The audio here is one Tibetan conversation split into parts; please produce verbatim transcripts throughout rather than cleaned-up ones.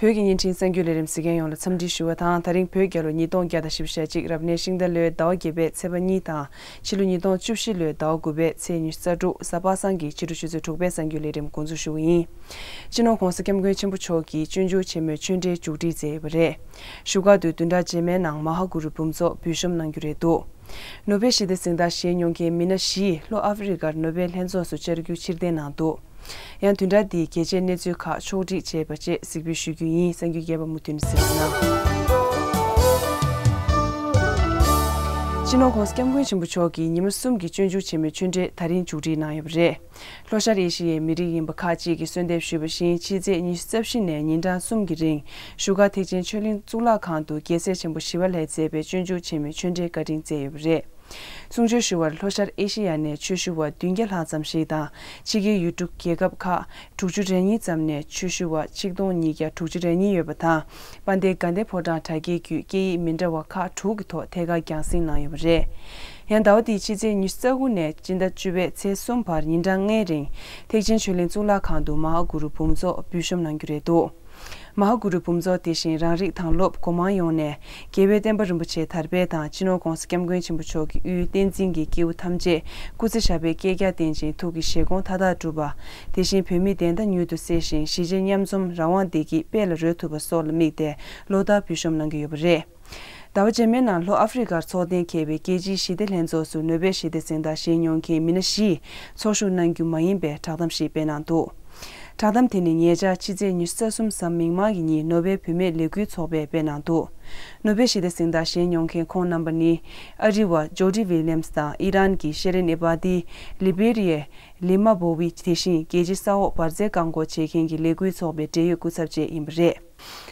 བོད་ཀྱི་བརྙན་འཕྲིན་གསར་འགྱུར་ལས་རིམ་གཟིགས་མཁན་ཡོངས་ལ་འཚམས་འདྲི་ཞུ་བ་དང་། ད་རིང་བོད་རྒྱལ་ལོ་ཉིས་སྟོང་བརྒྱ་དང་བཞི་བཅུ་ཞེ་གཅིག་རབ་གནས་ཤིང་རྟ་ལོའི་ཟླ་བ་བརྒྱད་པའི་ཚེས་པ་གཉིས་དང་། ཕྱི་ལོ་ཉིས་སྟོང་བཅུ་བཞི་ལོའི་ཟླ་བ་དགུ་པའི་ཚེས་ཉི་ཤུ་རྩ་དྲུག་གཟའ་པ་སངས་ཀྱི་ཕྱི་དྲོ་ཆུ་ཚོད་དྲུག་པའི་གསར་འགྱུར་ལས་རིམ་འགོ་འཛུགས་ཞུ་གི་ཡིན། སྤྱི་ནོར་༧གོང་ས་༧སྐྱབས་མགོན་ཆེན་པོ་མཆོག་གིས་སྤྱོད་འཇུག་ཆེན་མོའི་ཆོས་འབྲེལ་མཇུག་སྒྲིལ་མཛད་ཡོད་པ་རེད། བཞུགས་སྒར་དུ་བདུན་ཕྲག་རྗེས་མའི་ནང་མ་ཧཱ་གུ་རུ་འབུམ་ཚོགས་འབུལ་གཤོམ་གནང་རྒྱུ་རེད་འདུག་ནོ་བེལ་ཞི་བདེ་གཟེངས་རྟགས་བཞེས་མྱོང་མཁན་མི་སྣ་བཞི་ལྷོ་ཨ་ཧྥེ་རི་ཀར་ནོ་བེལ་ལྷན་ཚོགས་སུ་བཅར་རྒྱུ་ཕྱིར་འཐེན་གནང་འདུག་ཡང་བདུན་ཕྲག་འདིའི་གལ་ཆེའི་གནས་ཚུལ་ཁག་ཕྱོགས་སྒྲིག་བྱས་པ་བཅས་གཟིགས་འབུལ་ཞུ་རྒྱུ་ཡིན། གསར་འགྱུར་རྒྱས་པ་མུ་མཐུད་ནས་གཟིགས་རོགས་གནང་། སྤྱི་ནོར་༧གོང་ས་༧སྐྱབས་མགོན་ཆེན་པོ་མཆོག་གིས་ཉི་མ་གསུམ་གྱི་སྤྱོད་འཇུག་ཆེན་མོའི་ཆོས་འབྲེལ་ད་རིང་མཇུག་སྒྲིལ་གནང་ཡོད་པ་རེད། ལྷོ་ཤར་ཨེ་ཤི་ཡའི་མི་རིགས་རྙིང་པ་ཁག་ཅིག་གིས་གསོལ་འདེབས་ཞུས་པ་བཞིན། ཕྱི་ཚེས་ཉི་ཤུ་རྩ་བཞི་ནས་ཉིན་གྲངས་གསུམ་གྱི་རིང་བཞུགས་སྒར་ཐེག་ཆེན་ཆོས་གླིང་གཙུག་ལག་ཁང་དུ་རྒྱལ་སྲས་ཆེན་པོ་ཞི་བ་ལྷས་མཛད་པའི་སྤྱོད་འཇུག་ཆེན་མོའི་ཆོས་འབྲེལ་བཀའ་དྲིན་སྩལ་ཡོད་པ་རེད། གསུང་ཆོས་ཞུ་བར་ལྷོ་ཤར་ཨེ་ཤེ་ཡ་ནས་ཆོས་ཞུ་བ་བདུན་བརྒྱ་ལྷག་ཙམ་ཞིག་དང་། ཕྱི་རྒྱལ་ཡུལ་གྲུ་རྒྱལ་ཁབ་ཁག་དྲུག་ཅུ་རེ་གཉིས་ཙམ་ནས་ཆོས་ཞུ་བ་ཆིག་སྟོང་ཉིས་བརྒྱ་དྲུག་ཅུ་རེ་གཉིས་ཡོད་པ་དང་། དཔལ་ལྡན་དགའ་ལྡན་ཕོ་བྲང་གྲ་རྒྱས་བརྒྱུད་སྐད་ཡིག་མི་འདྲ་བ་ཁག་དྲུག་གི་ཐོག་ཐད་ཀར་རྒྱང་སྲིང་གནང་ཡོད་པ་རེད། ཡང་ཟླ་བ་འདིའི་ཕྱི་ཚེས་ཉི་ཤུ་རྩ་དགུ་ནས་སྤྱི་ཟླ་བཅུ་པའི་ཚེས་གསུམ་བར་ཉིན་གྲངས་ལྔའི་རིང་ཐེག་ཆེན་ཆོས་གླིང་གཙུག་ལག་ཁང་དུ་མ་ཧཱ་གུ་རུ་འབུམ་ཚོགས་འབུལ་གཤོམ་གནང་རྒྱུ་རེད་འདུག་མ་ཧཱ་གུ་རུ་འབུམ་ཚོགས་དེ་བཞིན་རང་རིགས་དྭང་སློབ་སྒོ་མང་ཡོངས་ནས་རྒྱལ་བའི་བསྟན་པ་རིན་པོ་ཆེ་དར་སྤེལ་དང་། སྤྱི་ནོར་༧གོང་ས་༧སྐྱབས་མགོན་ཆེན་པོ་མཆོག་གི་དབུས་བསྟན་འཛིན་གྱི་སྐྱེས་བུ་ཐམས་ཅད་སྐུ་ཚེ་ཞབས་པད་བསྐལ་བརྒྱར་བརྟན་ཅིང་ཐུགས་ཀྱི་བཞེད་དགོངས་མཐའ་དག་འགྲུབ་པ། དེ་བཞིན་བོད་མིའི་བདེན་མཐའ་མྱུར་དུ་གསལ་ཞིང་། གཞིས་བྱེས་མཉམ་འཛོམས་རང་དབང་བདེ་སྐྱིད་དཔལ་ལ་རོལ་ཐུབ་པ་སོགས་ལ་དམིགས་ཏེ་ལོ་ལྟར་འབུལ་གཤོམ་གནང་གི་ཡོད་པ་རེད། ཟླ་བ་རྗེས་མའི་ནང་ལྷོ་ཨ་ཧྥེ་རི་ཀར་འཚོགས་གཏན་འཁེལ་བའི་རྒྱལ་སྤྱིའི་ཞི་བདེ་ལྷན་ཚོགས་སུ་ནོ་བེལ་ཞི་བདེ་གཟེངས་རྟགས་བཞེས་མྱོང་མཁན་མི་སྣ་བཞིས་ཚོགས་ཞུགས་གནང་རྒྱུ་མ་ཡིན་པའི་བསྒྲགས་གཏམ་ཞིག་སྤེལ་གནང་འདུག་བསྒྲགས་གཏམ་དེ་ནི་ཉེ་ཆར་ཕྱི་ཚེས་ཉི་ཤུ་རྩ་གསུམ་གཟའ་མིག་དམར་གྱི་ཉིན་ནོ་བེལ་བུད་མེད་ལས་འགུལ་ཚོགས་པས་སྤེལ་གནང་འདུག་ནོ་བེལ་ཞི་བདེ་གཟེངས་རྟགས་བཞེས་མྱོང་མཁན་ཁོང་རྣམ་པ་ནི། ཨ་རི་བ་ཇོ་ཌི་ཝི་ལི་ཡམ་སི་དང་། ཨི་རན་གྱི་ཤེ་རིན་ཨེ་བྷ་ཏི། ལི་བེ་རི་ཡའི་ལི་མ་བོ་ཝི། དེ་བཞིན་རྒྱལ་སྤྱིའི་ས་འོག་འབར་རྫས་བཀག་འགོག་བྱེད་མཁན་གྱི་ལས་འགུལ་ཚོགས་པའི་འབྲེལ་ཡོད་སྐུ་ཚབ་བཅས་ཡིན་པ་རེད།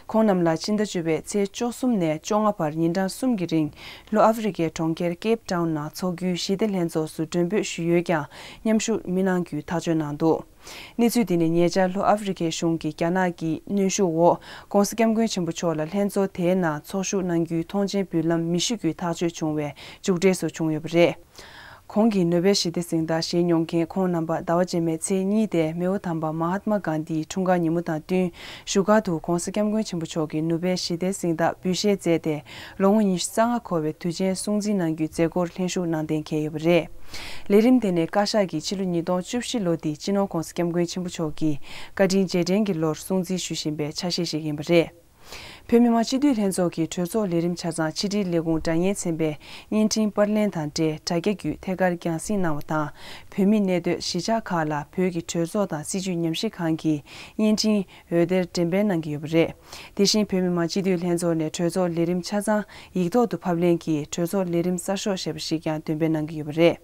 ཁོང་རྣམས་ལ་ཕྱི་ཟླ་བཅུ་པའི་ཚེས་བཅུ་གསུམ་ནས་བཅོ་ལྔ་བར་ཉིན་གྲངས་གསུམ་གྱི་རིང་ལྷོ་ཨ་ཧྥེ་རི་ཀའི་གྲོང་ཁྱེར་ཀེབ་ཏའུན་ནང་འཚོགས་རྒྱུའི་ཞི་བདེ་ལྷན་ཚོགས་སུ་མགྲོན་འབོད་ཞུས་ཡོད་ཀྱང་། མཉམ་ཞུགས་མི་གནང་རྒྱུའི་ཐག་གཅོད་གནང་འདུག་གནས་ཚུལ་འདི་ནི་ཉེ་ཆར་ལྷོ་ཨ་ཧྥེ་རི་ཀའི་གཞུང་གིས་རྒྱ་ནག་གི་གནོན་ཤུགས་འོག་༧གོང་ས་༧སྐྱབས་མགོན་ཆེན་པོ་མཆོག་ལ་ལྷན་ཚོགས་དེའི་ནང་ཚོགས་ཞུགས་གནང་རྒྱུའི་ཐོངས་མཆན་འབུལ་ལམ་མི་ཞུ་རྒྱུའི་ཐག་གཅོད་བྱུང་བའི་མཇུག་འབྲས་སུ་བྱུང་ཡོད་པ་རེད། གོང་གི་ནོ་བེལ་ཞི་བདེ་གཟེངས་རྟགས་བཞེས་མྱོང་མཁན་ཁོང་རྣམ་པ་ཟླ་བ་རྗེས་མའི་ཚེས་གཉིས་ཏེ་མེའོ་དམ་པ་མ་ཧཱ་ཏ་མ་གྷན་དྷིའི་འཁྲུངས་སྐར་ཉིན་མོ་དང་བསྟུན་བཞུགས་སྒར་དུ་༧གོང་ས་༧སྐྱབས་མགོན་ཆེན་པོ་མཆོག་གི་ནོ་བེལ་ཞི་བདེ་གཟེངས་རྟགས་འབུལ་བཞེས་མཛད་དེ། ལོ་ངོ་ཉི་ཤུ་རྩ་ལྔ་འཁོར་བའི་དུས་ཆེན་སྲུང་བརྩི་གནང་རྒྱུའི་མཛད་སྒོར་ལྷན་ཞུགས་གནང་གཏན་འཁེལ་ཡོད་པ་རེད། ལས་རིམ་དེ་ནི་བཀའ་ཤག་གིས་ཕྱི་ལོ་ཉིས་སྟོང་བཅུ་བཞི་ལོ་འདི་སྤྱི་ནོར་༧གོང་ས་༧སྐྱབས་མགོན་ཆེན་པོ་མཆོག་གི་བཀའ་དྲིན་རྗེས་དྲན་གྱི་ལོར་སྲུང་བརྩི་ཞུ་བཞིན་པའི་ཆ་ཤས་ཤིག་ཡིན་པ་རེད། བོད་མི་མང་སྤྱི་འཐུས་ལྷན་ཚོགས་ཀྱི་གྲོས་ཚོགས་ལས་རིམ་ཆ་ཚང་ཕྱི་དྲིལ་ལས་ཁུངས་དྲ་བརྙན་ཚན་པས་བརྙན་འཕྲིན་པར་ལེན་དང་འབྲེལ་དྲ་རྒྱ་བརྒྱུད་ཐད་ཀར་རྒྱང་སྲིང་གནང་བ་དང་། བོད་མིས་གནས་སྡོད་གཞིས་ཆགས་ཁག་ལ་བོད་ཀྱི་གྲོས་ཚོགས་དང་སྲིད་བྱུས་ཉམས་ཞིབ་ཁང་གི་བརྙན་འཕྲིན་འོད་སྡེར་འགྲེམས་སྤེལ་གནང་གི་ཡོད་པ་རེད། དེ་བཞིན་བོད་མི་མང་སྤྱི་འཐུས་ལྷན་ཚོགས་ནས་གྲོས་ཚོགས་ལས་རིམ་ཆ་ཚང་ཡིག་ཐོག་ཏུ་ཕབ་ལེན་གྱིས་གྲོས་ཚོགས་ལས་རིམ་གསར་ཤོག་ཞེས་པ་ཞིག་ཀྱང་འདོན་སྤེལ་གནང་གི་ཡོད་པ་རེད།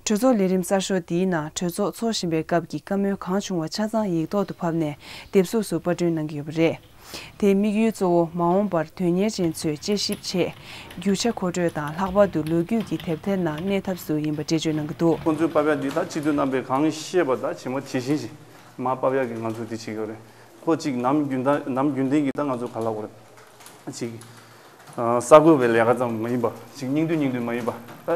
གྲོས་ཚོགས་ལས་རིམ་གསར་ཤོག་འདིའི་ནང་གྲོས་ཚོགས་འཚོགས་བཞིན་པའི་སྐབས་ཀྱི་བཀའ་མོལ་གང་བྱུང་བ་ཆ་ཚང་ཡིག་ཐོག་ཏུ་ཕབ་ནས་དེབ་གཟུགས་སུ་པར་སྐྲུན་གནང་གི་ཡོད་པ་རེད། དེའི་དམིགས་ཡུལ་གཙོ་བོ་མ་འོངས་པར་དོན་གཉེར་ཅན་ཚོས་དཔྱད་ཞིབ་ཆེད་རྒྱུ་ཆ་མཁོ་སྤྲོད་དང་། ལྷག་པར་དུ་ལོ་རྒྱུས་ཀྱི་དེབ་ཐེར་ནང་གནས་ཐབས་སུ་ཡིན་པ་འགྲེལ་བརྗོད་གནང་གི་འདུག་ཁོང་ཚོའི་པ་ཕ་འདི་དག་སྤྱི་འཐུས་རྣམ་པས་གང་ཤེས་པ་དག་ཇི་མ་ཇི་བཞིན་ཞིག་མ་པ་ཕ་གི་ང་ཚོ་འདི་བྱེད་ཀྱི་ཡོད་རེད། ཁོ་གཅིག་ནམ་རྒྱུན་དང་ནམ་རྒྱུན་ལྡན་གྱི་ད་ང་ཚོ་ག་ལ་གོ་རེད། གཅིག་ཨ་གསར་འགོད་པའི་ལས་ཀ་ཙམ་མ་ཡིན་པ། གཅིག་སྙིང་བསྡུས་སྙིང་བསྡུས་མ་ཡིན་པ། ད་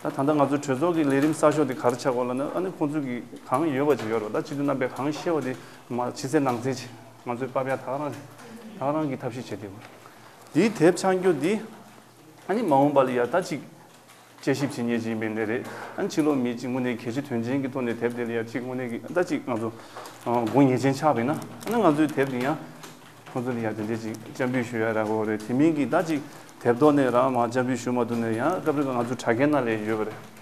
ད་ད་ལྟ་ང་ཚོ་གྲོས་ཚོགས་ཀྱི་ལས་རིམ་གསར་ཤོག་དེ་ག་རེ་ཆགས་དགོས་ལབ་ན། ཨ་ནི་ཁོང་ཚོ་གི་གང་ཡོད་པ་ཅིག་ཡོད་རེད་པ། ད་སྤྱི་འཐུས་རྣམ་པས་གང་ཤེས་པ་དེ་མ་ཕྱི་གསལ་ནང་གསལ་ཅིག་ང་ཚོའི་པ་ཕ་ད་ག་རང་ད་ག་རང་གི་ཐབས་ཤེས་བྱས་ཏེ། དེའི་དེབ་ཆགས་རྒྱུ་འདི་ཨ་ནི་མ་འོངས་པ་ལ་ཡ་ད་ཅིག་དཔྱད་ཞིབ་བྱེད་མཁན་ཅིག་ཡིན་པའི་གནས་རེད། ཨ་ནི་ཕྱི་ལོགས་མི་གཅིག་དངོས་གནས་གལ་ཆེ་དོན་ཆེན་གྱི་ཐོག་ནས་དེབ་དེ་ལ་ཡ་གཅིག་དངོས་གནས་ཀྱི་ད་ཅིག་ང་ཚོ་ཨ་དགོངས་ངེས་ཅན་ཆགས་པ་ཡིན་ན། ཨ་ནི་ང་ཚོའི་དེབ་དེ་ཡང་ཁོང་ཚོ་ལ་ཡ་དེ་འདྲས་ཅིག་སྤྱན་འབུལ་ཞུ་ཡ་རག་གི་རེད། དེ་མིན་གྱི་ད་ཅིག་དེབ་ཐོག་ནས་རང་མར་སྤྱན་འབུལ་ཞུ་མ་ཐུབ་ན་ཡང་སྐབས་རེ་ང་ཚོ་དྲ་རྒྱའི་ནང་ལ་ཡོད་པ་རེད།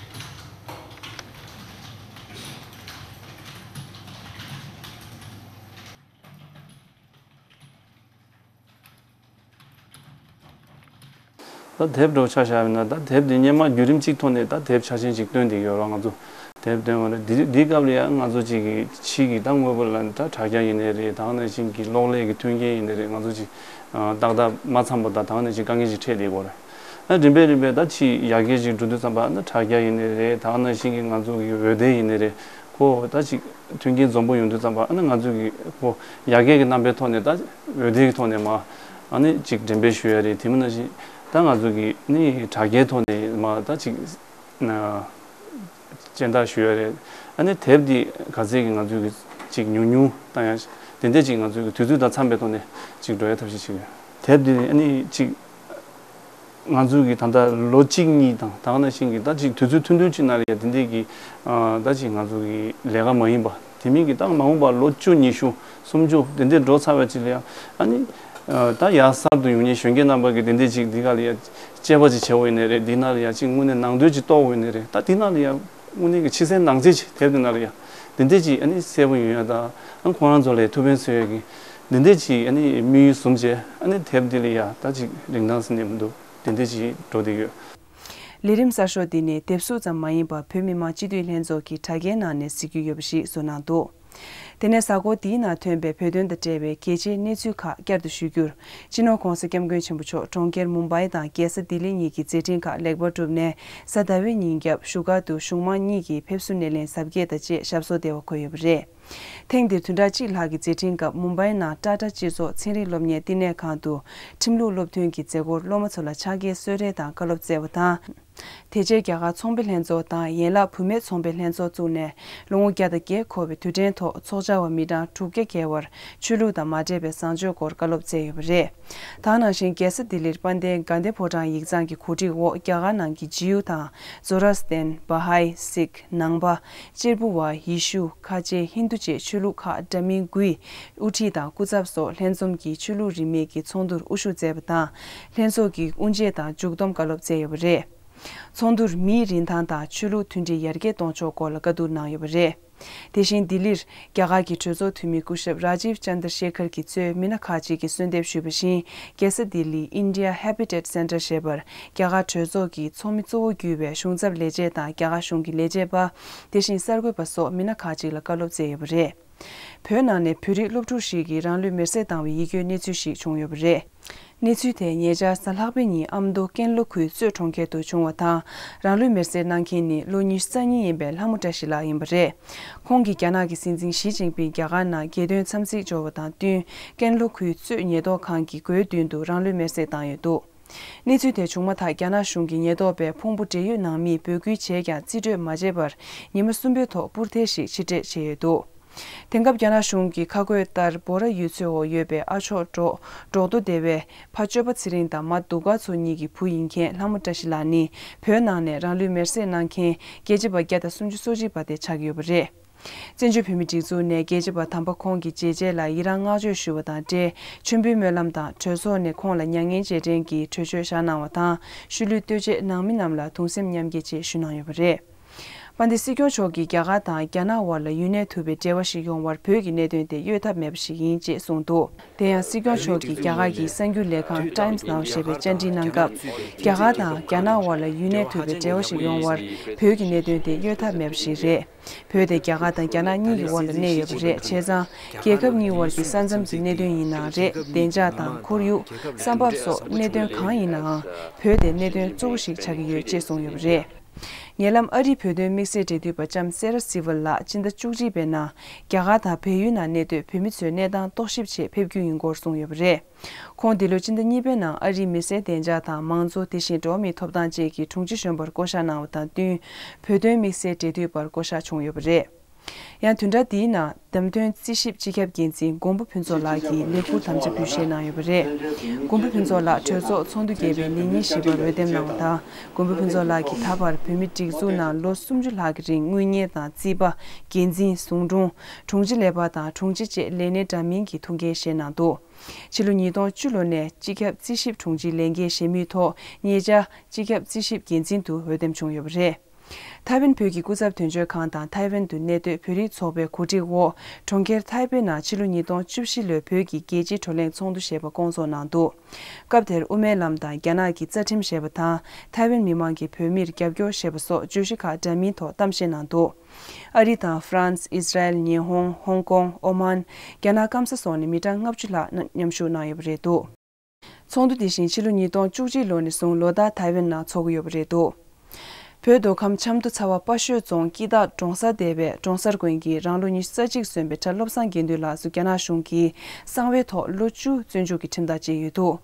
ད་དེབ་འདྲ་བོ་ཆ་བཞག་ཡིན་ན། ད་དེབ་འདི་སྔོན་མ་བརྒྱུད་རིམ་གཅིག་ཐོག་ནས་ད་དེབ་ཆ་ཆེན་ཅིག་བཏོན་བསྡད་ཡོད་རེད། ང་ཚོ་དེབ་བཏོན་པ་རེད། འདི་འདི་སྐབས་ལ་ཡང་ང་ཚོ་གཅིག་གི་ཕྱི་གི་ད་དངོས་པོ་ལ་ད་དྲ་རྒྱ་ཡིན་ནའི་རེད། ད་ག་ནང་བཞིན་གྱི་གློག་ཀླད་ཀྱི་མཐུན་རྐྱེན་ཡིན་ནའི་རེད། ང་ཚོ་གཅིག་ཨ་ཏག་ཏག་མ་འཚམ་པ་དང་ད་ག་ནང་བཞིན་དཀའ་ངལ་ཅིག་འཕྲད་བསྡད་ཡོད་རེད། ཨ་རིམ་པས་རིམ་པས་ད་ཕྱི་ཡར་རྒྱས་ཅིག་འགྲོ་དུས་ཙམ་པ་ཨ་ནི་དྲ་རྒྱ་ཡིན་ནའི་རེད། ད་ག་ནང་བཞིན་གྱི་ང་ཚོ་གི་འོད་སྡེར་ཡིན་ནའི་རེད། ཁོ་ད་ཅིག་མཐུན་རྐྱེན་འཛོམས་པོ་ཡོང་དུས་ཙམ་པ་ཨ་ནི་ང་ཚོ་གི་ཁོ་ཡར་རྒྱས་ཀྱི་རྣམ་པའི་ཐོག་ནས་ད་འོད་སྡེར་གྱི་ཐོག་ནས་མར་ཨ་ནི་ཅིག་འགྲེམས་སྤེལ་ཞུ་ཡ་རེད། དེ་མིན་ན་ཅིག་ད་ང་ཚོ་གི་ནི་དྲ་རྒྱའི་ཐོག་ནས་མར་ད་ཅིག་ན་སྦྱིན་བདག་ཞུ་ཡ་རེད། ཨ་ནི་དེབ་འདི་ག་ཚད་ཀྱི་ང་ཚོ་གི་ཅིག་ཉུང་ཉུང་བཏང་ཡ་ དེ་འདྲས་ཅིག་ང་ཚོའི་གི་དུས་ཚོད་དང་འཚམས་པའི་ཐོག་ནས་ཅིག་འགྲོ་ཡ་ཐབས་ཤེས་བྱེད་ཀྱི་ཡོད། དེབ་འདི་ནི་ཨ་ནི་ཅིག་ང་ཚོའི་གི་ད་ལྟ་ལོ་གཅིག་གཉིས་དང་ད་ག་ནང་བཞིན་གི་ད་ཅིག་དུས་ཚོད་ཐུང་ཐུང་ཅིག་ནང་ལ་ཡ་དེ་འདྲས་གི་ཨ་ད་ཅིག་ང་ཚོའི་གི་ལས་ཀ་མ་ཡིན་པ་དེ་མིན་གི་ད་མ་འོངས་པ་ལོ་བཅུ་ཉི་ཤུ་སུམ་ཅུ་དེ་འདྲས་འགྲོ་ཚར་བ་ཅིག་ལ་ཡ་ཨ་ནི་ཨ་ད་ཡ་གསར་དུ་ཡོང་མཁན་གཞོན་སྐྱེས་རྣམ་པ་གི་དེ་འདྲས་ཅིག་འདི་ག་ལ་ཡ་དཔྱད་པ་ཅིག་བྱེད་འོས་ནི་རེད། འདི་ནང་ལ་ཡ་ཅིག་དངོས་གནས་ནང་དོན་ཅིག་རྟོགས་འོས་ནི་རེད། ད་འདི་ནང་ལ་ཡ་དངོས་གནས་ཀྱི་ཕྱི་གསལ་ནང་གསལ་ཅིག་དེབ་དེ་ནང་ལ་ཡ་འདི་འདྲས་ཅིག་ཨ་ནི་གསལ་པོ་ཡོང་ཡ་ད་ཨ་ཁོང་རང་ཚོ་ལ་ཐུགས་ཕན་གསོས་ཡ་གི་འདི་འདྲས་ཅིག་ཨ་ནི་དམིགས་ཡུལ་བཟུང་བྱས་ཨ་ནི་དེབ་འདི་ལ་ཡ་ད་ཅིག་རིན་ཐང་ཟེར་ནས་མི་འདུག་འདི་འདྲས་ཅིག་འགྲོ་བསྡད་ཡོད། ལས་རིམ་གསར་ཤོག་འདི་ནི་དེབ་གཟུགས་ཙམ་མ་ཡིན་པར་བོད་མི་མང་སྤྱི་འཐུས་ལྷན་ཚོགས་ཀྱི་དྲ་རྒྱའི་ནང་ནས་གཟིགས་རྒྱུ་ཡོད་པ་ཞིག་བཟོ་གནང་འདུག་དེ་ནས་གཟའ་འཁོར་འདིའི་ནང་ཐོན་པའི་བོད་དོན་དང་འབྲེལ་བའི་གལ་ཆེའི་གནས་ཚུལ་ཁག་བསྐྱར་དུ་ཞུ་རྒྱུར། སྤྱི་ནོར་༧གོང་ས་༧སྐྱབས་མགོན་ཆེན་པོ་མཆོག་གྲོང་ཁྱེར་མུམ་བྷའི་དང་རྒྱལ་ས་ལྡི་ལི་གཉིས་ཀྱི་མཛད་འཕྲིན་ཁག་ལེགས་པར་གྲུབ་ནས་གཟའ་ཟླ་བའི་ཉིན་རྒྱབ་བཞུགས་སྒར་དུ་གཞུང་མང་གཉིས་ཀྱི་ཕེབས་བསུ་སྣེ་ལེན་གཟབ་རྒྱས་དང་བཅས་ཞབས་སོར་བདེ་བར་འཁོད་ཡོད་པ་རེད། ཐེངས་འདིར་བདུན་ཕྲག་གཅིག་ལྷག་གི་མཛད་འཕྲིན་སྐབས་མུམ་བྷའི་ནང་ཊ་ཊ་སྤྱི་ཚོགས་ཚན་རིག་སློབ་གཉེར་བསྟི་གནས་ཁང་དུ་ཁྲིམས་ལུགས་སློབ་ཐོན་གྱི་མཛད་སྒོར་སློབ་མ་ཚོ་ལ་ཕྱག་འཁྱེར་གསོལ་རས་དང་བཀའ་སློབ་སྩལ་བ་དང་། དེ་རྗེས་རྒྱ་གར་ཚོང་པའི་ལྷན་ཚོགས་དང་ཡན་ལག་བུད་མེད་ཚོང་པའི་ལྷན་ཚོགས་བཙུགས་ནས་ལོ་ངོ་བརྒྱ་དང་བརྒྱད་འཁོར་བའི་དུས་དྲན་ཐོག་ཚོགས་བཅར་བ་མི་གྲངས་དྲུག་བརྒྱ་བརྒལ་བར་ཆོས་ལུགས་དང་མ་འབྲེལ་བའི་བཟང་སྤྱོད་སྐོར་བཀའ་སློབ་སྩལ་ཡོད་པ་རེད། ད་ག་ནང་བཞིན་རྒྱལ་ས་ལྡི་ལིར་དཔལ་ལྡན་དགའ་ལྡན་ཕོ་བྲང་ཡིག་ཚང་གི་གོ་སྒྲིག་འོག་རྒྱ་གར་ནང་གི་ཇིའུ་དང་། ཛོ་ར་སྟེན། བྷ་ཧའི། སིག་ནང་པ། གཅེར་བུ་བ། ཡེ་ཤུ། ཁ་ཆེ། ཧིན་རྡུ་བཅས་ཆོས་ལུགས་ཁག་འདྲ་མིན་དགུའི་དབུ་ཁྲིད་དང་སྐུ་ཚབ་སོགས་ལྷན་འཛོམས་ཀྱིས་ཆོས་ལུགས་རིས་མེད་ཀྱི་ཚོགས་འདུར་དབུ་བཞུགས་མཛད་པ་དང་། ལྷན་ཚོགས་ཀྱི་དབུ་འབྱེད་དང་མཇུག་བསྡོམས་བཀའ་སློབ་སྩལ་ཡོད་པ་རེད། ཚོགས་འདུར་མིའི་རིན་ཐང་དང་ཆོས་ལུགས་མཐུན་སྒྲིལ་ཡར་རྒྱས་གཏོང་ཕྱོགས་སྐོར་ལ་བཀའ་བསྡུར་གནང་ཡོད་པ་རེད། དེ་བཞིན་ལྡི་ལིར་རྒྱ་གར་གྱི་གྲོས་ཚོགས་འཐུས་མི་སྐུ་ཞབས་རཱ་ཇིབ་ཅན་དར་ཤེ་ཁར་གྱིས་གཙོས་མི་སྣ་ཁག་ཅིག་གིས་གསོལ་འདེབས་ཞུས་པ་བཞིན། རྒྱལ་ས་ལྡི་ལིའི་India Habitat Centre ཞེས་པར་རྒྱ་གར་གྲོས་ཚོགས་ཀྱི་ཚོགས་མི་གཙོ་བོ་གྱུར་བའི་གཞུང་ཚབ་ལས་བྱེད་དང་རྒྱ་གར་གཞུང་གི་ལས་བྱེད་པ། དེ་བཞིན་གསར་འགོད་པ་སོགས་མི་སྣ་ཁག་ཅིག་ལ་བཀའ་སློབ་སྩལ་ཡོད་པ་རེད། བོད་ནང་ནས་བོད་རིགས་སློབ་ཕྲུག་ཞིག་གིས་རང་ལུས་མེར་སྲེག་བཏང་བའི་ཡིད་སྐྱོའི་གནས་ཚུལ་ཞིག་བྱུང་ཡོད་པ་རེད། གནས་ཚུལ་དེ་ཉེ་ཆར་གཟའ་ལྷག་པའི་ཉིན་ཨ་མདོ་ཀན་ལྷོ་ཁུལ་གཙོས་གྲོང་ཁྱེར་དུ་བྱུང་བ་དང་། རང་ལུས་མེར་སྲེག་གནང་མཁན་ནི་ལོ་ཉི་ཤུ་རྩ་གཉིས་ཡིན་པའི་ལྷ་མོ་བཀྲ་ཤིས་ལགས་ཡིན་པ་རེད། ཁོང་གིས་རྒྱ་ནག་གི་སྲིད་འཛིན་ཞི་ཅིན་ཕིང་རྒྱ་གར་ནང་རྒྱལ་དོན་འཚམས་གཟིགས་འབྱོར་བ་དང་བསྟུན། ཀན་ལྷོ་ཁུལ་གཙོས་ཉེན་རྟོག་ཁང་གི་སྒོའི་མདུན་དུ་རང་ལུས་མེར་སྲེག་བཏང་ཡོད་འདུག་གནས་ཚུལ་དེ་བྱུང་མ་ཐག་རྒྱ་ནག་གཞུང་གི་ཉེན་རྟོག་པས་ཕུང་པོ་འབྲེལ་ཡོད་ནང་མིས་འབོད་སྐུལ་བྱས་ཀྱང་རྩིས་སྤྲོད་མ་བྱས་པར་ཉི་མ་གསུམ་པའི་ཐོག་སྤུར་ཐལ་ཞིག་ཕྱིར་སྤྲད་བྱས་ཡོད་འདུག་དེང་སྐབས་རྒྱ་ནག་གཞུང་གི་ཁ་བཀོད་ལྟར་འབོ་ར་ཡུལ་ཚོའི་འོག་ཡོད་པའི་ཨ་མཆོག་འབྲོག་འབྲོག་རྡོ་སྡེ་བའི་ཕ་གཅོད་པ་ཚེ་རིང་དང་མ་གདུགས་དཀར་མཚོ་གཉིས་ཀྱི་བུ་ཡིན་མཁན་ལྷ་མོ་བཀྲ་ཤིས་ལགས་ནི་བོད་ནང་ནས་རང་ལུས་མེར་སྲེག་གནང་མཁན་རྒྱལ་གཅེས་པ་བརྒྱ་དང་སུམ་ཅུ་སོ་གཅིག་པ་དེ་ཆགས་ཀྱི་ཡོད་པ་རེད། བཙན་བྱོལ་བོད་མིའི་སྒྲིག་འཛུགས་ནས་རྒྱལ་གཅེས་པ་དམ་པ་ཁོང་གི་མཇལ་ཆེད་ལ་ཡི་རང་བསྔགས་བརྗོད་ཞུ་བ་དང་འབྲེལ་མཆོད་འབུལ་སྨོན་ལམ་དང་གྲོས་ཚོགས་ནས་ཁོང་ལ་མྱ་ངན་རྗེས་དྲན་གྱི་གྲོས་ཆོད་བཞག་གནང་བ་དང་ཤུལ་ལུས་ལྟོས་བཅས་ནང་མི་རྣམས་ལ་གདུང་སེམས་མཉམ་སྐྱེད་ཆེད་ཞུ་གནང་ཡོད་པ་རེད། དཔལ་ལྡན་སྲིད་སྐྱོང་མཆོག་གིས་རྒྱ་གར་དང་རྒྱ་ནག་དབར་ལ་ཡུན་གནས་ཐུབ་པའི་འབྲེལ་བ་ཞིག་ཡོང་བར་བོད་ཀྱི་གནད་དོན་དེ་གཡོལ་ཐབས་མེད་པ་ཞིག་ཡིན་ཅེས་གསུངས་འདུག་དེ་ཡང་སྲིད་སྐྱོང་མཆོག་གིས་རྒྱ་གར་གྱི་གསར་འགྱུར་ལས་ཁང་Times Now ཞེས་པའི་བཅར་འདྲི་གནང་སྐབས། རྒྱ་གར་དང་རྒྱ་ནག་དབར་ལ་ཡུན་གནས་ཐུབ་པའི་འབྲེལ་བ་ཞིག་ཡོང་བར་བོད་ཀྱི་གནད་དོན་དེ་གཡོལ་ཐབས་མེད་པ་ཞིག་རེད། བོད་དེ་རྒྱ་གར་དང་རྒྱ་ནག་གཉིས་ཀྱི་དབར་ལ་གནས་ཡོད་པ་རེད། བྱས་ཙང་། རྒྱལ་ཁབ་གཉིས་དབར་གྱི་ས་མཚམས་ཀྱི་གནད་དོན་ཡིན་ནའང་རེད། བདེ་འཇགས་དང་ཁོར་ཡུག་ས་བབ་སོགས་གནད་དོན་གང་ཡིན་ནའང་། བོད་དེ་གནད་དོན་གཙོ་བོ་ཞིག་ཆགས་ཀྱི་ཡོད་ཅེས་གསུངས་ཡོད་པ་རེད། ཉེ་ལམ་ཨ་རིའི་བོད་དོན་དམིགས་བསལ་འབྲེལ་མཐུད་པ་ལྕམ་སེ་ར་སི་ཝལ་ལགས་སྤྱི་ཟླ་བཅུ་གཅིག་པའི་ནང་རྒྱ་གར་དང་བལ་ཡུལ་ནང་གནས་སྡོད་བོད་མི་ཚོའི་གནས་སྟངས་རྟོག་ཞིབ་ཆེད་ཕེབས་རྒྱུ་ཡིན་སྐོར་གསུངས་ཡོད་པ་རེད། ཁོང་འདི་ལོའི་སྤྱི་ཟླ་གཉིས་པའི་ནང་ཨ་རིའི་མི་སེར་བདེ་འཇགས་དང་མང་གཙོ་དེ་བཞིན་འགྲོ་བ་མིའི་ཐོབ་ཐང་བཅས་ཀྱི་དྲུང་ཆེ་གཞོན་པར་བསྐོ་བཞག་གནང་བ་དང་བསྟུན། བོད་དོན་དམིགས་བསལ་འབྲེལ་མཐུད་པར་བསྐོ་བཞག་བྱུང་ཡོད་པ་རེད། ཡང་བདུན་ཕྲག་འདིའི་ནང་བདམས་ཐོན་རྩིས་ཞིབ་སྤྱི་ཁྱབ་འགན་འཛིན་མགོན་པོ་ཕུན་ཚོགས་ལགས་ཀྱིས་ལས་ཁུར་དམ་བཅའ་ཕུལ་བཞེས་གནང་ཡོད་པ་རེད། མགོན་པོ་ཕུན་ཚོགས་ལགས་གྲོས་ཚོགས་ཚོགས་འདུ་བརྒྱད་པའི་ལས་ཉིན་བཞི་པར་འོས་འདེམས་གནང་བ་དང་། མགོན་པོ་ཕུན་ཚོགས་ལགས་ཀྱིས་ད་བར་བོད་མིའི་སྒྲིག་འཛུགས་ནང་ལོ་སུམ་ཅུ་ལྷག་གི་རིང་དངུལ་གཉེར་དང་རྩིས་པ། འགན་འཛིན། ཟུང་དྲུང་། དྲུང་ཆེ་ལས་འཕར་དང་དྲུང་ཆེ་བཅས་ལས་སྣེ་འདྲ་མིན་གྱི་ཐུགས་འགན་བཞེས་གནང་འདུག་ཕྱི་ལོ་ཉིས་སྟོང་བཅུ་ལོ་ནས་སྤྱི་ཁྱབ་རྩིས་ཞིབ་དྲུང་ཆེའི་ལས་འགན་བཞེས་མུས་ཐོག་ཉེ་ཆར་སྤྱི་ཁྱབ་རྩིས་ཞིབ་འགན་འཛིན་དུ་འོས་འདེམས་བྱུང་ཡོད་པ་རེད། ཐའེ་ཝན་བོད་ཀྱི་སྐུ་ཚབ་དོན་གཅོད་ཁང་དང་ཐའེ་ཝན་དུ་གནས་སྡོད་བོད་རིགས་ཚོགས་པའི་གོ་སྒྲིག་འོག་གྲོང་ཁྱེར་ཐའེ་པེ་ནང་ཕྱི་ལོ་ཉིས་སྟོང་བཅུ་བཞི་ལོའི་བོད་ཀྱི་རྒྱལ་སྤྱིའི་བགྲོ་གླེང་ཚོགས་འདུ་ཞེས་པ་བསྐོང་ཚོགས་གནང་འདུག་སྐབས་དེར་དབུ་མའི་ལམ་དང་རྒྱ་ནག་གི་རྩ་ཁྲིམས་ཞེས་པ་དང་ཐའེ་ཝན་མི་མང་གིས་བོད་མིར་རྒྱབ་སྐྱོར་ཞེས་པ་སོགས་བརྗོད་གཞི་ཁག་འདྲ་མིན་ཐོག་གཏམ་བཤད་གནང་འདུག་ཨ་རི་དང་ཧྥ་རན་སི། ཨི་སི་ར་ཨེལ། ཉི་ཧོང་། ཧོང་ཀོང་། ཨོ་མན། རྒྱ་ནག་སྐམ་ས་སོགས་ནས་མི་གྲངས་ལྔ་བཅུ་ལྷག་མཉམ་ཞུགས་གནང་ཡོད་པ་རེད་འདུག་ཚོགས་འདུ་དེ་བཞིན་ཕྱི་ལོ་ཉིས་སྟོང་བཅུ་གཅིག་ལོ་ནས་བཟུང་ལོ་ལྟར་ཐའེ་ཝན་ནང་འཚོགས་ཀྱི་ཡོད་པ་རེད་འདུག་བོད་མདོ་ཁམས་ཆབ་མདོ་ཚ་བ་དཔའ་ཤོད་རྫོང་སྐྱིད་སྟག་གྲོང་གསར་སྡེ་བའི་གྲོང་གསར་དགོན་གྱི་རང་ལོ་ཉི་ཤུ་རྩ་གཅིག་སོན་པའི་གྲྭ་བློ་བཟང་དགེ་འདུན་ལགས་སུ་རྒྱ་ནག་གཞུང་གིས་གསང་བའི་ཐོག་ལོ་བཅུ་བཙོན་འཇུག་གི་ཁྲིམས་ཐག་བཅད་ཡོད་འདུག་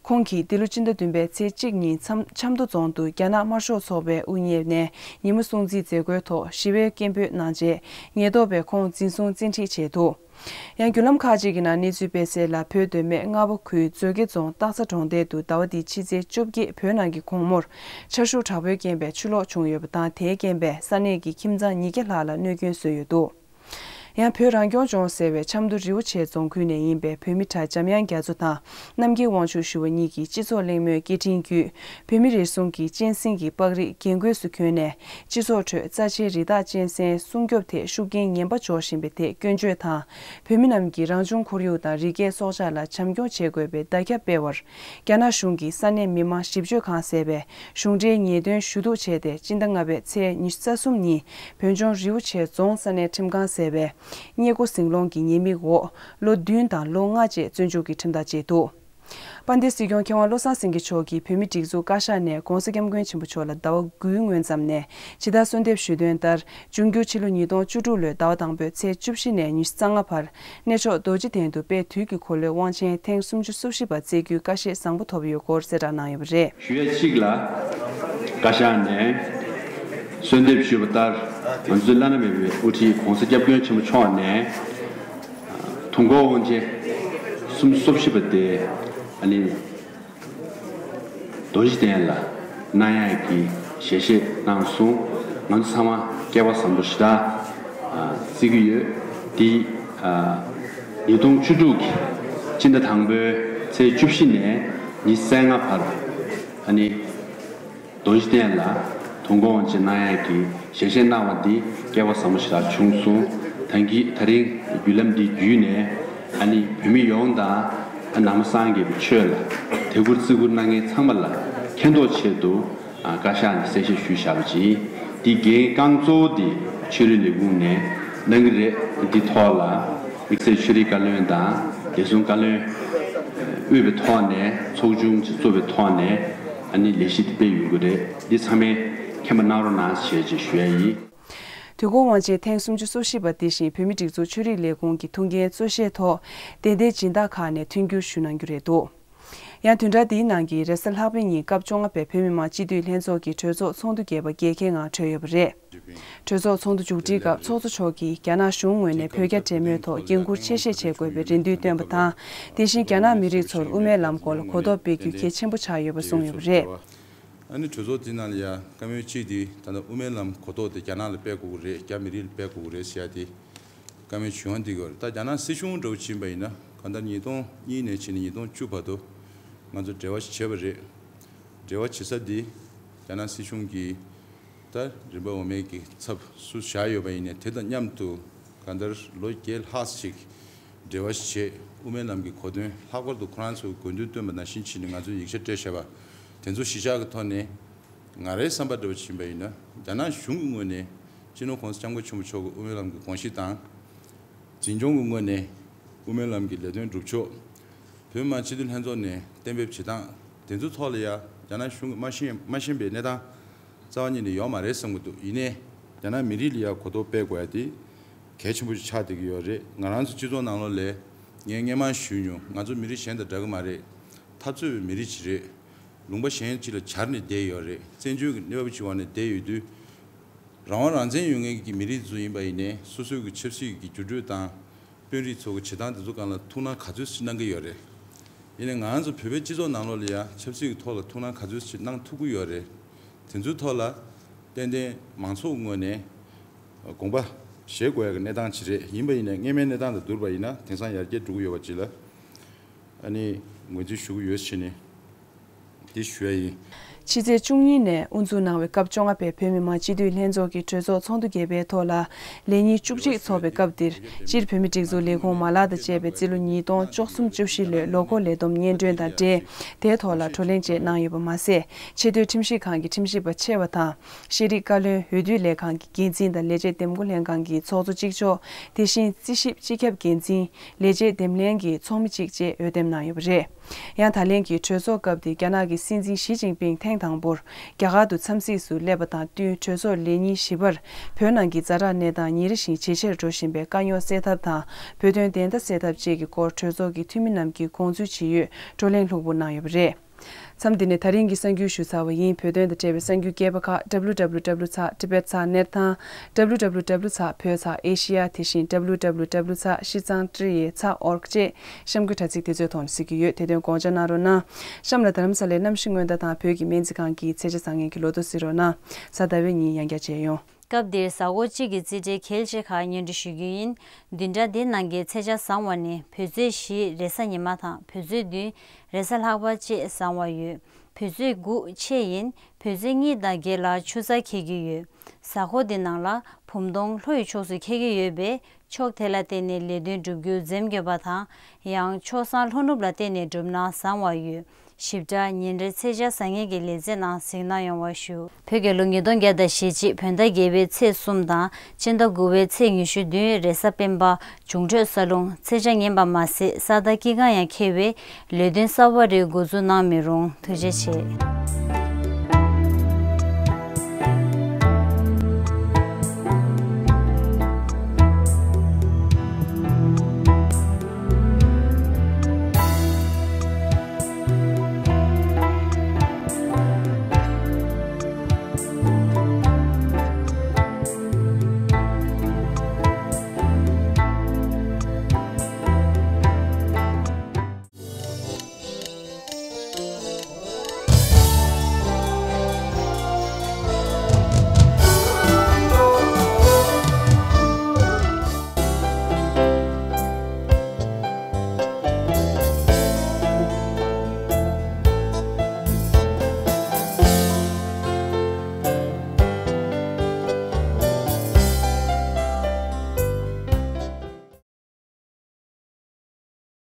ཁོང་གིས་འདི་ལོ་སྤྱི་ཟླ་བདུན་པའི་ཚེས་གཅིག་ཉིན་མཚམས་ཆབ་མདོ་རྫོང་དུ་རྒྱ་ནག་དམར་ཤོག་ཚོགས་པའི་དབུ་བརྙེས་ནས་ཉིན་མོ་སྲུང་བརྩིའི་མཛད་སྒོའི་ཐོག་ཞི་བའི་སྐད་འབོད་གནང་རྗེས་ཉེན་རྟོག་པས་ཁོང་འཛིན་བཟུང་བཙན་ཁྲིད་བྱས་འདུག་ཡང་བརྒྱུད་ལམ་ཁག་ཅིག་གི་ནང་གནས་ཚུལ་སྤེལ་གསལ་ལ། བོད་མདོ་སྨད་རྔ་བ་ཁུལ་མཛོད་དགེ་རྫོང་སྟག་ཚང་གྲོང་རྡལ་དུ་ཟླ་བ་འདིའི་ཕྱི་ཚེས་བཅོ་བརྒྱད་བོད་ནང་གི་དགོང་མོར་ཆར་ཤུགས་དྲག་པོའི་རྐྱེན་པས་ཆུ་ལོག་བྱུང་ཡོད་པ་དང་། དེའི་རྐྱེན་པས་ས་གནས་ཀྱི་ཁྱིམ་ཚང་ཉིས་བརྒྱ་ལྷག་ལ་གནོད་སྐྱོན་བཟོས་ཡོད་འདུག་ཡང་བོད་རང་སྐྱོང་ལྗོངས་ཟེར་བའི་ཆབ་མདོ་རི་བོ་ཆེ་རྫོང་ཁུལ་ནས་ཡིན་པའི་བོད་མི་གྲྭ་འཇམ་དབྱངས་རྒྱ་མཚོ་དང་རྣམ་རྒྱལ་དབང་ཕྱུག་ཞུ་བ་གཉིས་ཀྱིས་སྤྱི་ཚོགས་གླེང་མོལ་སྐད་འཕྲིན་བརྒྱུད། བོད་མི་རེ་ཟུང་གིས་གཅན་གཟན་གྱི་པགས་རིགས་རྒྱན་གོས་སུ་གྱོན་ནས། སྤྱི་ཚོགས་ཁྲོད་རྩ་ཆེའི་རི་དྭགས་གཅན་གཟན་སྲུང་སྐྱོབ་ཐད་ཤུགས་རྐྱེན་ངན་པ་འབྱོར་བཞིན་པའི་ཐད་སྐྱོན་བརྗོད་དང་། བོད་མི་རྣམས་ཀྱིས་རང་བྱུང་ཁོར་ཡུག་དང་རི་སྐྱེས་སྲོག་ཆགས་ལ་བྱམས་སྐྱོང་བྱེད་དགོས་པའི་བརྡ་ཁྱབ་སྤེལ་བར། རྒྱ་ནག་གཞུང་གིས་ས་གནས་མི་མང་ཞིབ་དཔྱོད་ཁང་ཟེར་བའི་གཞུང་འབྲེལ་ཉེས་དོན་ཞུ་གཏུག་བྱས་ཏེ། སྤྱི་ཟླ་ལྔ་པའི་ཚེས་ཉི་ཤུ་རྩ་གསུམ་ཉིན་བོད་ལྗོངས་རི་བོ་ཆེ་རྫོང་ས་གནས་ཁྲིམས་ཁང་ཟེར་བའི་གཉེར་སྒོ་ཟིང་སློང་གི་ཉེས་དམིགས་འོག་ལོ་བདུན་དང་ལོ་ལྔ་བཅས་བཙོན་འཇུག་གི་ཁྲིམས་ཐག་བཅད་འདུག་དཔལ་ལྡན་སྲིད་སྐྱོང་མཁས་དབང་བློ་བཟང་སེང་གེ་མཆོག་གིས་བོད་མིའི་སྒྲིག་འཛུགས་བཀའ་ཤག་ནས་༧གོང་ས་༧སྐྱབས་མགོན་ཆེན་པོ་མཆོག་ལ་ཟླ་བ་དགུའི་སྔོན་ཙམ་ནས་ཇི་ལྟར་གསོལ་འདེབས་ཞུས་དོན་ལྟར། འབྱུང་འགྱུར་ཕྱི་ལོ་ཉིས་སྟོང་བཅུ་དྲུག་ལོའི་ཟླ་བ་དང་པོའི་ཚེས་བཅུ་བཞི་ནས་ཉི་ཤུ་རྩ་ལྔ་བར་གནས་མཆོག་རྡོ་རྗེ་གདན་དུ་དཔལ་དུས་ཀྱི་འཁོར་ལོའི་དབང་ཆེན་ཐེངས་སུམ་ཅུ་སོ་བཞི་པ་བསྩལ་རྒྱུའི་བཀའ་བཞེས་བཟང་པོ་ཐོབ་ཡོད་སྐོར་གསལ་བསྒྲགས་གནང་ཡོད་པ་རེད། ཞུ་ཡས་གཅིག་ལ། བཀའ་ཤག་ནས་གསོལ་འདེབས་ཞུས་པ་ལྟར། ང་ཚོའི་བླ་ན་མེད་པའི་དབུ་ཁྲིད་༧གོང་ས་༧སྐྱབས་མགོན་ཆེན་པོ་མཆོག་ནས། ཐུགས་འཁོར་དབང་ཆེན་སུམ་ཅུ་སོ་བཞི་པ་དེ། ཨ་ནི། རྡོ་རྗེ་གདན་ལ་གནང་ཡག་གི་ཞལ་བཞེས་གནང་སོང་། ང་ཚོ་ཚང་མ་སྐལ་བ་བཟང་པོ་ཞེ་དྲག་བརྩི་གི་ཡོད། དེ་ཉིས་སྟོང་བཅུ་དྲུག་གི་སྤྱི་ཟླ་དང་པོའི་ཚེས་བཅུ་བཞི་ནས་ཉི་ཤུ་རྩ་ལྔ་བར། ཨ་ནི། རྡོ་རྗེ་གདན་ལ་དུས་འཁོར་དབང་ཆེན་གནང་ཡག་གི་ཞལ་བཞེས་གནང་བ་འདི་སྐལ་བ་བཟང་པོ་ཞིག་ལ་བྱུང་སོང་། ད་གིན་ད་རིང་བརྒྱུད་ལམ་འདི་བརྒྱུད་ནས། ཨ་ནི་བོད་མི་ཡོངས་དང་། ཨ། ནང་པ་སངས་རྒྱས་པའི་ཆོས་ལ་དད་བཀུར་བརྩི་བཀུར་གནང་མཁན་ཚང་མ་ལ་མཁྱེན་རྟོགས་ཆེད་དུ། ཨ། བཀའ་ཤག་ནས་གསལ་བཤད་ཞུས་བཞག་པ་ཅིག་འདི་འགན་རྐང་གཙོ་བོ་འདི་ཆོས་རིག་ལས་ཁུངས་ནས་གནང་གི་རེད། འདི་ཐོག་ལ་དམིགས་བསལ་ཆོས་རིག་བཀའ་བློན་དང་བདེ་སྲུང་བཀའ་བློན་དབུས་པའི་ཐོག་ནས། ཚོགས་ཆུང་ཅིག་གཙོས་པའི་ཐོག་ནས། ཨ་ནི་ལས་གཞི་འདི་སྤེལ་ཡོང་གི་རེད། འདི་ཚང་མས་མཁྱེན་པ་གནང་རོགས་གནང་ཞེས་ཅིག་ཞུ་ཡ་ཡིན། དུས་འཁོར་དབང་ཆེན་ཐེངས་སུམ་ཅུ་སོ་བཞི་པ་འདི་བཞིན་བོད་མིའི་སྒྲིག་འཛུགས་ཆོས་རིག་ལས་ཁུངས་ཀྱི་ཐུགས་འགན་གཙོ་བཞེས་ཐོག་དད་ལྡན་སྦྱིན་བདག་ཁག་ནས་མཐུན་འགྱུར་ཞུ་གནང་རྒྱུ་རེད་འདུག་ཡང་བདུན་ཕྲག་འདིའི་ནང་གི་རེས་གཟའ་ལྷག་པའི་ཉིན་སྐབས་བཅོ་ལྔ་པའི་བོད་མི་མང་སྤྱི་འཐུས་ལྷན་ཚོགས་ཀྱི་གྲོས་ཚོགས་ཚོགས་འདུ་བརྒྱད་པ་རྒྱལ་ཁའི་ངང་གྲོལ་ཡོད་པ་རེད། གྲོས་ཚོགས་ཚོགས་འདུ་མཇུག་སྒྲིལ་སྐབས་ཚོགས་གཙོ་མཆོག་གིས་རྒྱ་ནག་གཞུང་ངོས་ནས་བོད་རྒྱ་འབྲེལ་མོལ་ཐོག་འགན་འཁུར་ཆེ་བཞེས་བྱེད་དགོས་པའི་རེ་འདུན་བཏོན་པ་དང་། དེ་བཞིན་རྒྱ་ནག་མི་རིགས་ཚོར་དབུ་མའི་ལམ་སྐོར་ལ་གོ་རྟོགས་སྤེལ་རྒྱུ་གལ་ཆེན་པོ་ཆགས་ཡོད་པ་གསུངས་ཡོད་པ་རེད། ཨ་ནི་གྲོས་ཚོགས་འདི་ནང་ལ་ཡ་བཀའ་མོལ་གཅིག་འདི་ད་ལྟ་དབུ་མའི་ལམ་གོ་རྟོགས་དེ་རྒྱ་ནག་ལ་སྤེལ་དགོས་ཀྱི་རེད། རྒྱ་མི་རིགས་ལ་སྤེལ་དགོས་ཀྱི་རེད་ཟེར་ཡ་དེ་བཀའ་མོལ་བྱུང་བ་འདི་གོ་རེད། ད་རྒྱ་ནག་སྲིད་གཞུང་འདྲ་བོ་ཕྱིན་པ་ཡིན་ན། གང་ལྟར་ཉིས་སྟོང་གཉིས་ནས་བྱས་ནས་ཉིས་སྟོང་བཅུ་བར་དུ་ང་ཚོ་འབྲེལ་བ་ཞིག་བྱས་པ་རེད། འབྲེལ་བ་བྱེད་ས་འདི་རྒྱ་ནག་སྲིད་གཞུང་གིས་ད་རིམ་པ་འོ་མའི་གི་ཚབ་སུ་བཞག་ཡོད་པ་ཡིན་ནའི་དེ་དང་མཉམ་དུ་གང་ལྟར་ལོ་བརྒྱད་ལྷག་ཅིག་འབྲེལ་བ་བྱས། དབུ་མའི་ལམ་གྱི་གོ་དོན་ལྷག་པར་དུ་ཁོ་རང་ཚོའི་དགོས་འདུན་བཏོན་པ་ནང་བཞིན་བྱས་ནས་ང་ཚོས་ཡིག་ཆ་སྤྲད་བཞག་པ་དེ་ཚོ་གཞི་བཞག་གི་ཐོག་ནས། ང་རའི་བསམ་པ་འདྲ་བོ་ཕྱིན་པ་ཡིན་ན། རྒྱ་ནག་གཞུང་གི་ངོས་ནས་སྤྱི་ནོར་༧གོང་ས་༧སྐྱབས་མགོན་ཆེན་པོ་མཆོག་གི་དབུ་མའི་ལམ་གྱི་དགོངས་གཞི་དང་། འཛིན་སྐྱོང་གི་ངོས་ནས་དབུ་མའི་ལམ་གྱི་ལས་དོན་སྒྲུབ་ཕྱོགས། བོད་མི་མང་སྤྱི་འཐུས་ལྷན་ཚོགས་ནས་གཏན་འབེབས་བྱེད་སྟངས་དེ་ཚོའི་ཐོག་ལ་ཡ་རྒྱ་ནག་གཞུང་གིས་མ་ཤེས་མ་ཤེས་པའི་གནས་སྟངས་རྩ་བ་ཉིད་ནས་ཡོད་མ་རེད་བསམ་གྱི་འདུག་ཡིན་ནའི་རྒྱ་ནག་མི་རིགས་ལ་ཡ་གོ་རྟོགས་སྤེལ་དགོས་ཡ་དེ་གལ་ཆེན་པོ་ཞིག་ཆགས་བསྡད་ཀྱི་ཡོད་རེད། ང་རང་ཚོ་སྤྱི་ཚོགས་ནང་ལོགས་ལ་ངས་སྔོན་མ་ཞུས་མྱོང་། ང་ཚོ་མི་རིགས་གཞན་དང་འདྲ་གི་མ་རེད། འཐབ་རྩོད་པའི་མི་རིགས་ཅིག་རེད། ལུང་པ་གཞན་ཅིག་ལ་གྱར་ནས་བསྡད་ཡོད་རེད། བཙན་བྱོལ་གྱི་གནས་བབ་ཅིག་འོག་ནས་བསྡད་ཡོད་དུས། རང་དབང་རང་བཙན་ཡོད་མཁན་གྱི་མི་རིགས་ཚོ་ཡིན་པ་ཡིན་ནའི་སོ་སོའི་གི་ཆབ་སྲིད་ཀྱི་འགྱུར་འགྲོས་དང་། དཔོན་རིགས་ཚོ་གི་བྱེད་སྟངས་དེ་ཚོ་སྒང་ལ་ཐུགས་སྣང་ག་ཚོད་ཅིག་གནང་གི་ཡོད་རེད། ཡིན་ནའི་ང་ཚོ་བོད་པའི་སྤྱི་ཚོགས་ནང་ལོགས་ལ་ཡ་ཆབ་སྲིད་ཀྱི་ཐོག་ལ་ཐུགས་སྣང་ག་ཚོད་ཅིག་གནང་ཐུབ་ཀྱི་ཡོད་རེད། དེ་ཚོའི་ཐོག་ལ་ཏན་ཏན་མང་ཚོགས་ངོས་ནས་དགོངས་པ་བཞེས་དགོས་ཡ་གི་གནས་སྟངས་ཅིག་རེད། ཡིན་པ་ཡིན་ནའི་སྔོན་མའི་གནས་སྟངས་དང་བསྡུར་བ་ཡིན་ན་དེང་སང་ཡར་རྒྱས་འགྲོ་གི་ཡོད་པ་ཅིག་ལ། ཨ་ནི་ངོས་འཛིན་ཞུ་གི་ཡོད་ཟེར་ནས་འདི་ཞུ་ཡ་ཡིན། ཕྱི་ཚེས་བཅུ་གཉིས་ནས་དབུ་འཛུགས་གནང་བའི་སྐབས་བཅོ་ལྔ་པའི་བོད་མི་མང་སྤྱི་འཐུས་ལྷན་ཚོགས་ཀྱི་གྲོས་ཚོགས་ཚོགས་འདུ་བརྒྱད་པའི་ཐོག་ལ་ལས་ཉིན་བཅུ་གཅིག་འཚོགས་པའི་སྐབས་འདིར། སྤྱིར་བོད་མིའི་སྒྲིག་འཛུགས་ལས་ཁུངས་མ་ལག་དང་བཅས་པའི་རྩིས་ལོ་ཉིས་སྟོང་བཅུ་གསུམ་བཅུ་བཞི་ལོའི་ལོ་འཁོར་ལས་བསྡོམས་སྙན་སྒྲོན་དང་འབྲེལ། དེའི་ཐོག་ལ་བགྲོ་གླེང་བཅས་གནང་ཡོད་པ་མ་ཟད། ཆེས་མཐོའི་ཁྲིམས་ཞིབ་ཁང་གི་ཁྲིམས་ཞིབ་པ་ཆེ་བ་དང་། ཤེས་རིག་བཀའ་བློན། འོས་བསྡུ་ལས་ཁང་གི་འགན་འཛིན་དང་ལས་བྱེད་འདེམས་བསྐོ་ལྷན་ཁང་གི་ཚོགས་གཙོ་གཅིག་ལྕོགས། དེ་བཞིན་རྩིས་ཞིབ་སྤྱི་ཁྱབ་འགན་འཛིན། ལས་བྱེད་འདེམས་ལྷན་གྱི་ཚོགས་མི་གཅིག་བཅས་འོས་འདེམས་གནང་ཡོད་པ་རེད། ཡང་ད་ལན་གྱི་གྲོས་ཚོགས་སྐབས་དེ་རྒྱ་ནག་གི་སྲིད་འཛིན་ཞི་ཅིན་ཕིང་ཐེངས་དང་པོར་རྒྱ་གར་དུ་འཚམས་གཟིགས་སུ་སླེབས་པ་དང་བསྟུན། གྲོས་ཚོགས་ལས་ཉིན་བཞི་པར་བོད་ནང་གི་ཛ་དྲག་གནས་སྟངས་ཉིན་རེ་བཞིན་ཇེ་ཆེར་འགྲོ་བཞིན་པའི་དཀའ་རྙོག་སེལ་ཐབས་དང་། བོད་དོན་བདེན་མཐའ་གསལ་ཐབས་བཅས་ཀྱི་སྐོར་གྲོས་ཚོགས་ཀྱི་འཐུས་མི་རྣམས་ཀྱིས་དགོངས་ཚུལ་ཇི་ཡོད་བགྲོ་གླེང་ལྷུག་པོ་གནང་ཡོད་པ་རེད། མཚམས་འདི་ནས་ད་རིང་གི་གསར་འགྱུར་ཞུ་ཚར་བ་ཡིན། བོད་དོན་དང་འབྲེལ་བའི་གསར་འགྱུར་རྒྱས་པ་ཁག www.tibet.net དང་www.བོད་ཚ་དེ་བཞིན་www ཤི་ཙང་ཀྲི་ཡེ་ཚ་ཨོར་ཀ་བཅས་གཤམ་འཁོད་དྲ་ཚིགས་དེ་ཚོའི་ཐོག་ནས་གཟིགས་ཀྱི་ཡོད། དེ་དོན་དགོངས་འཇགས་གནང་རོགས་གནང་། གཤམ་ལ་རྡ་རམ་ས་ལའི་གནམ་གཤིས་སྔོན་བརྡ་དང་བོད་ཀྱི་སྨན་རྩིས་ཁང་གི་ཚེས་ཆ་བཟང་ངན་གྱི་ལོ་ཐོ་གཟིགས་རོགས་གནང་། གཟའ་ཟླ་བའི་ཉིན་ཡང་བསྐྱར་མཇལ་ཡོང་། སྐབས་འདིར་གཟའ་འཁོར་གཅིག་གི་རྩིས་འབྲས་གལ་ཆེ་ཁག་སྙན་སྒྲོན་ཞུ་རྒྱུ་ཡིན། བདུན་ཕྲག་འདིའི་ནང་གི་ཚེས་ཆ་བཟང་བ་ནི་བོད་ཚེས་བཞི་རེས་གཟའ་ཉི་མ་དང་བོད་ཚེས་བདུན་རེས་གཟའ་ལྷག་པ་བཅས་བཟང་བ་ཡོད། བོད་ཚེས་དགུ་ཆེ་ཡིན། བོད་ཚེས་གཉིས་དང་བརྒྱད་ལ་ཆུ་ཚ་འཁེལ་གྱི་ཡོད། གཟའ་འཁོར་འདི་ནང་ལ་བུམ་སྟོང་ལྷོ་ཡི་ཕྱོགས་སུ་འཁེལ་གྱི་ཡོད་པས་ཕྱོགས་དེ་ལ་བརྟེན་ནས་ལས་དོན་བསྒྲུབ་རྒྱུ་འཛེམ་དགོས་པ་དང་། ཡང་ཕྱོགས་བཟང་ལྷོ་ནུབ་ལ་བརྟེན་ནས་བསྒྲུབས་ན་བཟང་བ་ཡོད། ཞིབ་ཕྲ་ཉིན་རེའི་ཚེས་ཆ་བཟང་ངན་གྱི་ལེ་ཚན་ནང་གཟིགས་གནང་ཡོང་བ་ཞུ། བོད་རྒྱལ་ལོ་ཉིས་སྟོང་བརྒྱ་དང་ཞེ་གཅིག་བོད་ཟླ་བརྒྱད་པའི་ཚེས་གསུམ་དང་སྤྱི་ཟླ་དགུ་པའི་ཚེས་ཉི་ཤུ་བདུན་རེས་གཟའ་སྤེན་པ། འབྱུང་འཕྲོད་ས་ལུང་ཚེས་ཆ་ངན་པ་མ་ཟད་ས་མཐའ་དཀྱིལ་ཁ་ཡང་འཁེལ་བས་ལས་དོན་གསར་པ་རེ་འགོ་འཛུགས་གནང་མི་རུང་། ཐུགས་རྗེ་ཆེ།